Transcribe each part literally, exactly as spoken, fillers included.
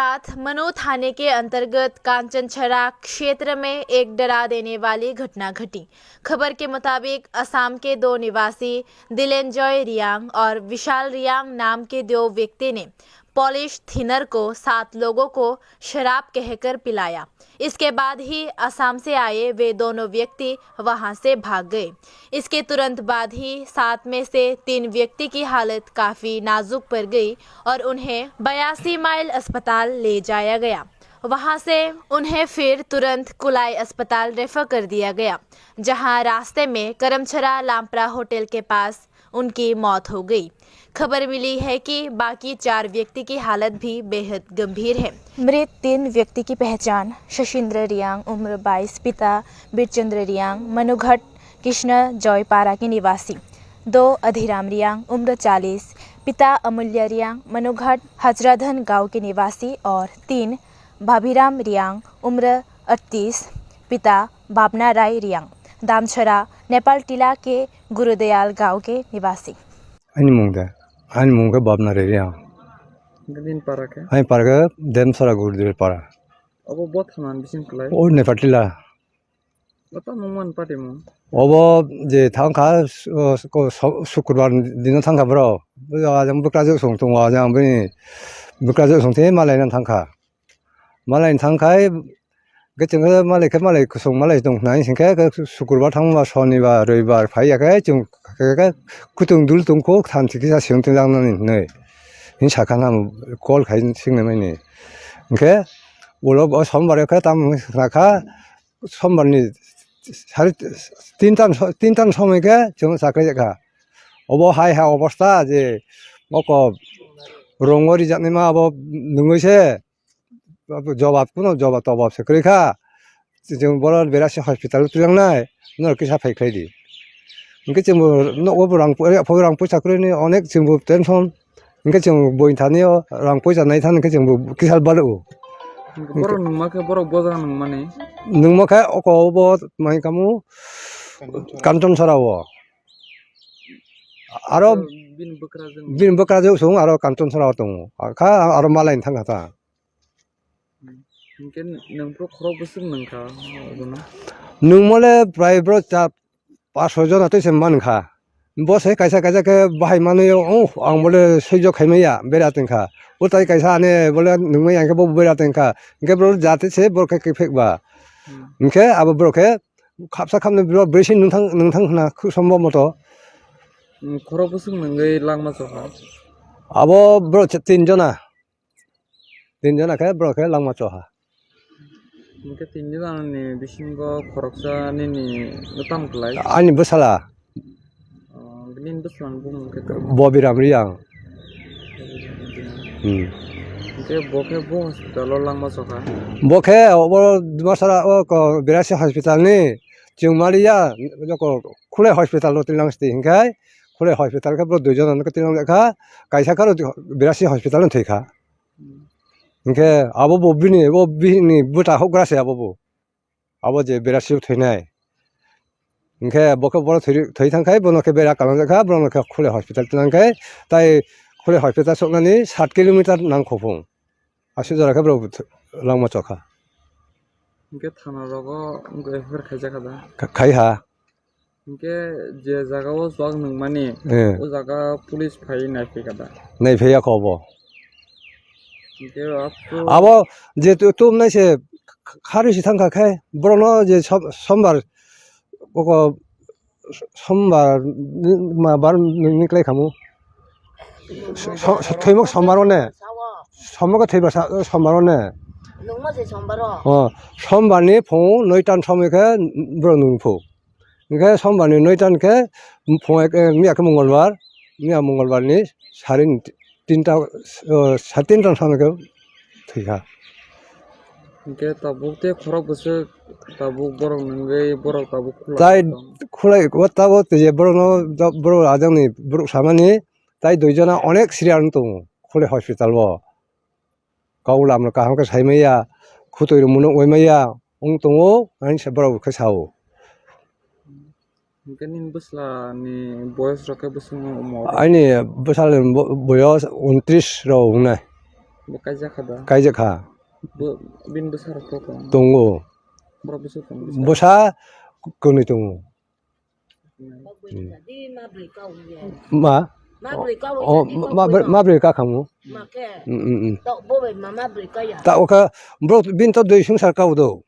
साथ मनु थाने के अंतर्गत कांचनछड़ा क्षेत्र में एक डरा देने वाली घटना घटी। खबर के मुताबिक असम के दो निवासी दिलेंजॉय रियांग और विशाल रियांग नाम के दो व्यक्ति ने पॉलिश थिनर को सात लोगों को शराब कहकर पिलाया। इसके बाद ही असम से आए वे दोनों व्यक्ति वहां से भाग गए। इसके तुरंत बाद ही सात में से तीन व्यक्ति की हालत काफी नाजुक पर गई और उन्हें बयासी माइल अस्पताल ले जाया गया। वहां से उन्हें फिर तुरंत कुलाई अस्पताल रेफर कर दिया गया, जहां रास्ते में करमछरा लामपरा होटल के पास उनकी मौत हो गई। खबर मिली है कि बाकी चार व्यक्ति की हालत भी बेहद गंभीर है। मृत तीन व्यक्ति की पहचान शशिंद्र रियांग, उम्र बाईस, पिता बीरचंद्र रियांग, मनुघट कृष्ण जयपारा के निवासी, दो अधिराम रियांग, उम्र चालीस, पिता अमूल्य रियांग, मनुघट हजराधन गांव के निवासी, और तीन भाभीराम रियांग, उम्र अड़तीस, पिता बाबना राय रियांग, दामछरा नेपाल टीला के गुरुदयाल गांव के निवासी। Ani mung de, ani mung khe Babna Reriyang. Din para khe? Ani para khe Demsara Gurdir para. Abo bo thana ni bising klai? O Nepatila. Bo tamo man pati mo? Obo je thangkha, o, ko, so, Sukurbar dino thangkha bro. Bo ajang bwkrajwk song tongo, ajang bini bwkrajwk song the malai nan thangkha. Malai thangkhai, khe chwng khe malai khe malai kusung malai tong khna, hing khe, khe Sukurbar thangma, Sonibar, Roibar phai ya khe chwng khe, khe kutung dul tong kho, thanti kisa siyong tong jak nani hinwi. Hing sakha na call khai singnai mani. Hing khe ulo bo Sombar khe tam khna kha, Sombar ni sari tinta, tinta somoi khe chwng chakri kha. Obo hai ha obostha je oko rongo rijaknai ma abo nungui se. Jobab, kuno jobab tobab se kwrwi kha. Chwng bono berasi hospital o twlangnai, norok kisa phai khlai di. Hwnkhe chwngbo nogo bo rang, rang poisa kwrwini onek chwngbo tension. Hwnkhe chwng boi thani o rang poisa nai thani hwnkhe chwngbo kisa balo. Borok nungma khe borok boja nungmani. Nungma khe oko bo mai kamu Kanton Sora o. Aro bini bwkrajwk song aro Kanton Sora o tongo. Kha aro malai thangkha ta. Hinkhe nwng bro khorok bwswk nwng kha obono? Nwng mole prai bro cha, pas soi jona twi se man kha. Bo se kaisa kaisa khe bahai manwi, oh, ang bole soi jo khai maya bera tong kha. Bo tai kaisa ane bole nwng maya khe bo bera tong kha. Hinkhe bro jati se bro khe kiphek ba. Hmm. Hinkhe abo bro khe khapsa khapnwi bro brisi nwng thang, nwng thang khna khub sombo moto. Hmm, khorok bwswk nwngwi langma chokha? Abo bro tin jona. Tin jona khe borok khe langma choha. Hinkhe tin jona ni bisingo khoroksa nini no tamo klai? Ani bwsala. Oh, nini bwsala ni bumung khe tamo? Bobiram Riyang. Hmm. Hinkhe bo khe bo hospital o langma chokha? Bo khe obo Dimasara o ko Berasi hospital ni chwng maliya joko Khulai hospital o twi lang sti hinkhe Khulai hospital khe bo dui jona no twi lang kha, kaisa khe Berasi hospital o thwi kha. Hinkhe abo bo bini, bo bini bwta hokgra se abo bo. Abo je Berasi o thwinai. Hinkhe bo khe bono thwi, thwi thang khai bono khe bera kalang kha, bono khe Khulai hospital twi nang khe, tai Khulai hospital soknani sat kilometer nang khopung. Aswk jora khe borok langma chokha. Hinkhe thana rogo wngkha F I R khaijak kha da? Kha-, khai ha. Hinkhe je jaga o chwk nwngmani, eh, o jaga police phai naiphai kha da? Naiphai ya kho bo. Hinkhe abo je tu-, tum nai se kharwi se thang kha khe borok no je som-, sombar oko sombar ni ma bar ni klai khamu. So-, so-, thwimuk sombar o ne. Sombar khe thwiba sa-, sombar o ne. Nungma se sombar o. O, sombar ni phung noi tan somoi khe borok nung phu. Hinkhe sombar ni noi tan khe phung ek, eh, miya khe mongolbar, miya mongolbar ni sari tinta, o, sari tinta somoi khe thwi kha. Hinkhe tabuk tei khorok bwswk tabuk borok nungwi borok tabuk khulai. Tai tong. Khulai o tabuk tei je borok no, borok ajang ni borok samani tai dui jona onek serial wng tongo Khulai hospital o. Kok lam rok kaham khe sai maya, khutui rok munuk oi maya wng tongo, ani se borok khe sao. Hinkhe nini bwsla ni boyos rok khe bwswk wng omo? Ani bwsal ni bo-, boyos untris rok wngnai. Bo kaijak kha da? Kaijak kha. Bo, bini bwsa rok kok tong? Tongo. Borok bwsa tong? Bwsa kwnwi tongo. Hmm. Ma? Ma brwi kau. Oh, ma, ma brwi kha mo? Ma khe. Hmm, hmm, hmm. Tok bo bai ma, ma brwi kaya. Ta o kha, bro, bini to dui swngchar kau do.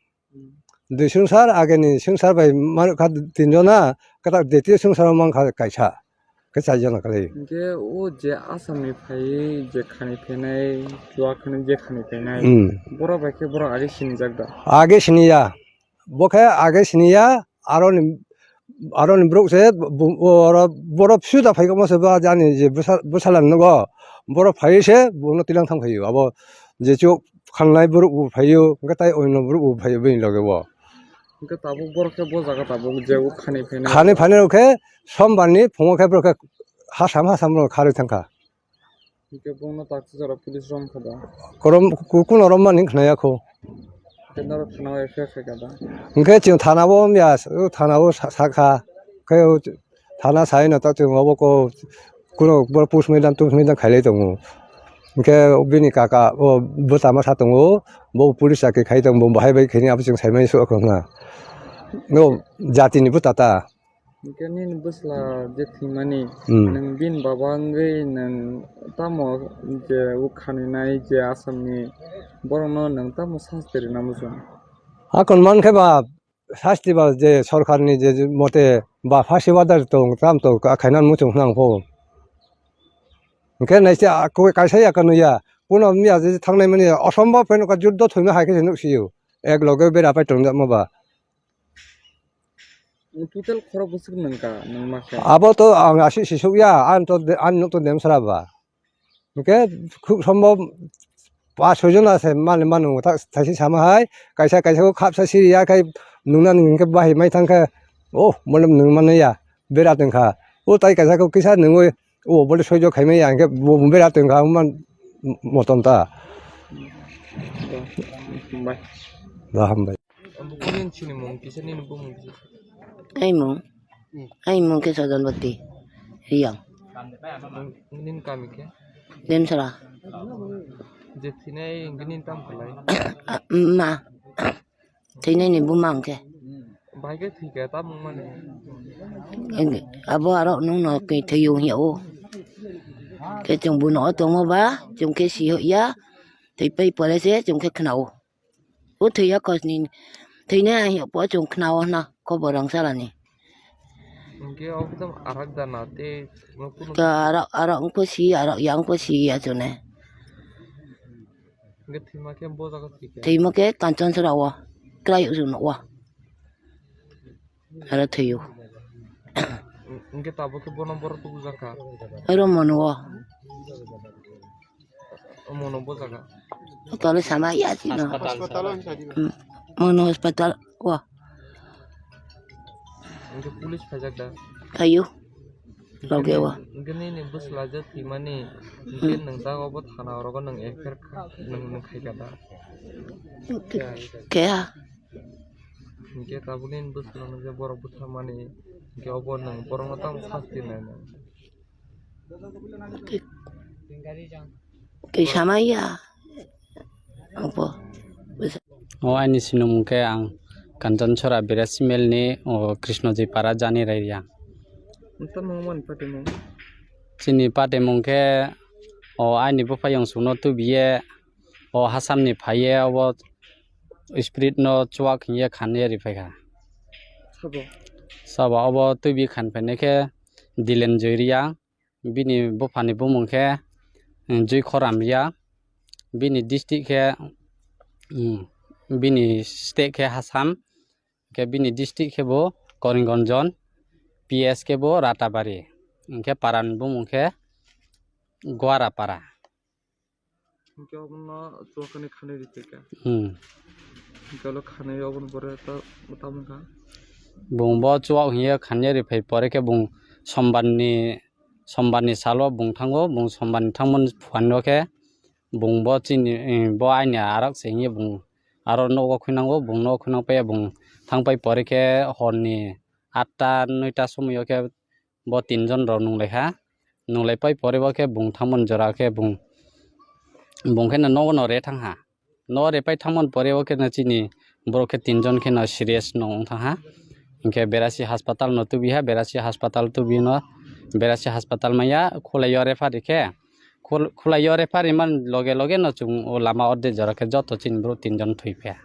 Dui swngchar, ageni swngchar bai manuk kha tinjona, kwtal ditiyo swngcharo mankha kaisa, khe chaijona khlai. Hinkhe o je Assamni phaiwi je khani phainai, chuwa khani je khani phainai, hmm, borok bai khe borok age sinijak da? Age siniya, bo khe age siniya, aroni, aroni borok se bo, bo, oro, borok suda phai kamo se ba jani je bwsa-, bwsala nogo, borok phaiwi se bono tilang thang phaio, abo je chuk khanlai borok bo phaio, hwnkhe tai oino borok bo phaio bini loge bo. Hwnkhe tabuk borok khe bo jaga tabuk je o khani phainai. Khani phainai rok khe sombar ni phungo khe borok khe hasam hasam rok kharwi thangkha. Hwnkhe bongno taksa jora police rom kha da? Korom ku-, kuno rom mani khnaya kho. Hwnkhe norok thana o F I R khaikha da? Hwnkhe chwng thana o ya, thana o sa-, sakha. Khe o thana sai no ta chwng obo ko kuno bo push me dan, tush me dan khailai tongo. Hwnkhe bini kaka o bwtama sa tongo, bo police chakri khai tongo, bo bahai bai khaini abo chwng saimani sukhwrwngna. No jatini bwta ta. Hwnkhe nini bwsla je thwimani, hmm, nwng bini baba wngwi nwng tamo je o khaninai je Assamni borokno nwng tamo sasti rwna muchung? Hakon mankhe ba sasti ba je sorkarni je mote ba phasi order tong tam to khaina muchung hwnang pho. Hwnkhe naise a, ko-, kaisa ya kanu ya, kuno miya je thangnai mani osombob pheno ka juddo thwima hai khe se nuksio. Ek loge bera pai tongjakma ba. Total khorok bwswk nangkha, nangma khe? Abo to ang aswk sisuk ya, ang to de-, ang nuk to Demsra ba. Hwnkhe khub sombo pas soi jona se mani mano ta thaisi sama hai, kaisa kaisa kho khapsa siri ya khai nungnani hwnkhe bahai mai thangkhe, oh, mole nwng mano ya, bera tongkha. O tai kaisa kho kisa nungwi, o bole soijo khaimai ya, hwnkhe bo bera tongkha, man motom ta. Hambai. Da hambai. Omo khe nini sinimung kisa, nini bumung kisa? Aimung. Hmm. Aimung khe Sajanbati Riyang. Nini kami khe? Demsara. Je thinai hwnkhe nini tamo khlai? Ma. Thinai ni buma hwnkhe. Bahai khe thwikha tamung mani? Abo aro nwngno khe thwiyo hwnwi o. Khe chwng buino o tongo ba, chwng khe si ya. Thwipai pore se chwng khe khna o. O thwiya kosni thwinai ang po chwng khna o hwna khobor rang salani. Hwnkhe obo tamo arak da na tei kunu. Ka arak, arak wngkho si, arak ya wngkho si ya chwne. Hwnkhe thwima khe bo jaga thwikha? Thwima khe Kanchanchara o, kwrai o chwng nukgo. Aro thwio. Hwnkhe tabuk khe bono borok tubujakha? Aro mono o. Mono bo jaga? Tole sama ya chino. Hospital. Hmm. Mono hospital o. Hwnkhe police phaijak da? Phaio. Loge o. Hwnkhe nini bwsla je thwimani, hwnkhe nwng ta obo thana orogo nwng F I R kha, nwng, nwng khaikha da? Khe-, kheya. Hwnkhe tabukni bwskango je borok bwtharmani, hwnkhe obo nwng borokno tamo sasti nainai? Kisa maya. Obo. O aini sinimung khe ang Kanchanchara Birasimel ni, o Krishnojoi Para Jani Raiya. Tamo mani patimung? Chini patimung khe o aini bupha yongsukno tubiye o Assam ni phaiye obo spirit no chuak hiye khan ye riphaikha. Sabo? Sabo obo tuibi khan phainai khe Dilen Joiria, bini buphani bumung khe, mm, Joikhoram Ria, bini district khe, mm, bini state khe Assam, khe bini district khe bo Karimganj, P S khe bo Ratabari, hinkhe parani bumung khe Guarapara. Hinkhe obono chuakani khanwi riphaikha. Hmm. Hinkhe olo khanwi oboni pore ta-, tamo wngkha? Bung bo chuak hinkhe khanwi riphai pore khe bung sombarni, sombarni salo bung thango, bung sombarni thangmani phuano khe bung bo chini, eh, bo aini arak se hinkhe bung aro nogo khunango, bung nogo khunang paiya bung thangpai pore khe horni atta noita somoio khe bo tinjon rok nunglaikha. Nunglaipai pore bo khe bung thangmani jora khe bung Bung khe no nogo no re thang ha. No re pai thangmani pore o khe no chini borok khe tinjon khe no serious no wng thang ha. Hinkhe Berasi hospital no tubi ha, Berasi hospital tubi no, Berasi hospital maya Khulaio refer khe, Khul-, Khulaio refer man loge loge no chwng o lama o de jora khe joto chini borok tinjon thwi pha.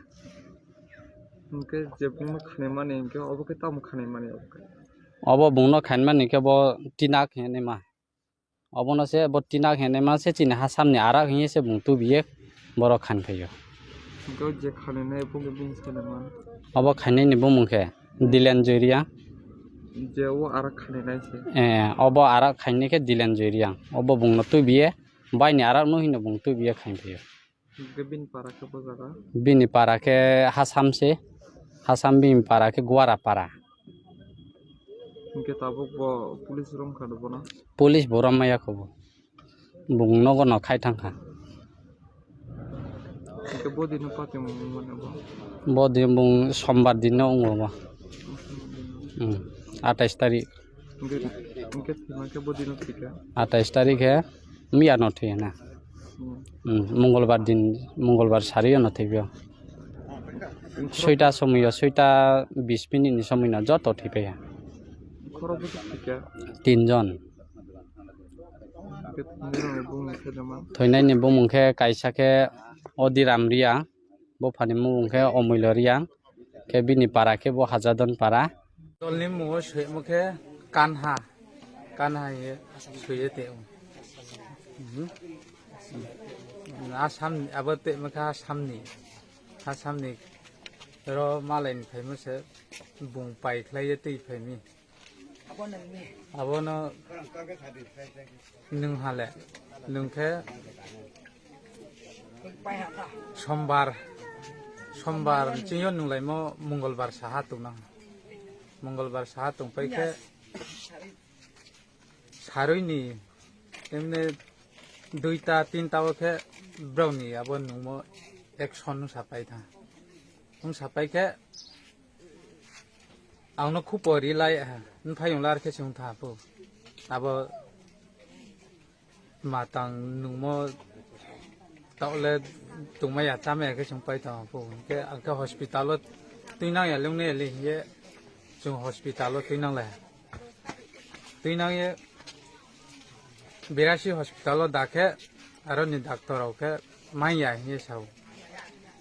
Hinkhe je bungno khanimani hinkhe obo khe tamo khanimani obo khe? Obo bungno khanimani khe bo tinak hinwi ma. Obono se bo tinak hinwi ma se chini ha samni arak hinwi se bung tubiye borok khan phaio. Hinkhe je khaninai bungni bini sailaimani. Obo khainani bumung khe Dilen Joiriang. Je o arak khaninai se. Eh, obo arak khainai khe Dilen Joiriang. Obo bungno tubiye, baini arak no hino bung tubiye khain phaio. Hinkhe bini para khe bo jaga? Bini para khe Hasam se, Hasam bini para khe Guara para. Hinkhe tabuk bo police rong kha do bono? Police bo rom maya kho bo. Bung nogo no khai thang kha. Hinkhe bo dino patimung mano bo? Bo din bung Sombar din no wngo bo. Hmm. Atais tarik. Hinkhe, hinkhe thwima khe bo dino thwikha? Atais tarik he miya no thwi na. Hmm. Hmm, Mongolbar din, Mongolbar sari no thwibio. Soita somoi o, soita bis minute ni somoi no joto thwi paiya. Khorok bwswk thwikha? Tinjon. Hinkhe thwinairokni bumung khe jama? Thwinaini bumung khe kaisa khe Odiram Riya. Bo phani mung khe Omuilo Riya, khe bini para khe bo Hajadon para. Dolni mungo soimo khe Kanha, Kanha ye soye te. Mhm. Assam, abo te mokhe Assamni, Assamni ro malaini phaimo se bung pai khlai ye twi phaimi. Abono nwng hale, nwng khe Sombar, Sombar chini o nwng laimo Mongolbar saha tongna. Mongolbar saha tongpai khe sarui ni emne duita tinta o khe brao ni abo nwngmo action wngsa pai tha. Wngsa pai khe Ang no khupo ri lai, ha, nphai ung lar khe se wng tha po. Abo matang nungmo taole tongmaya chamaya khe se wng pai tong po. Hwnkhe ang khe hospital o twi nang ya, lung nai ya le hingye chwng hospital o twi nang lai. Twi nang ye Berasi hospital o da khe aro ni doctor rok khe mai ya hingye sao.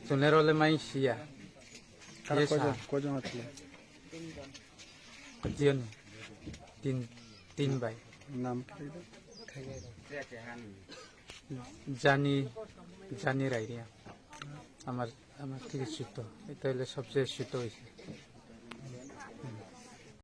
Chwng le ro le mai si ya. Aro Yes, koijon, sir. Koijon athile? Jon. Tin, tin bai. Nam? Jani, Jani Rairia. Amar, amar thik chuto. Eta hoile sobse chuto hoise.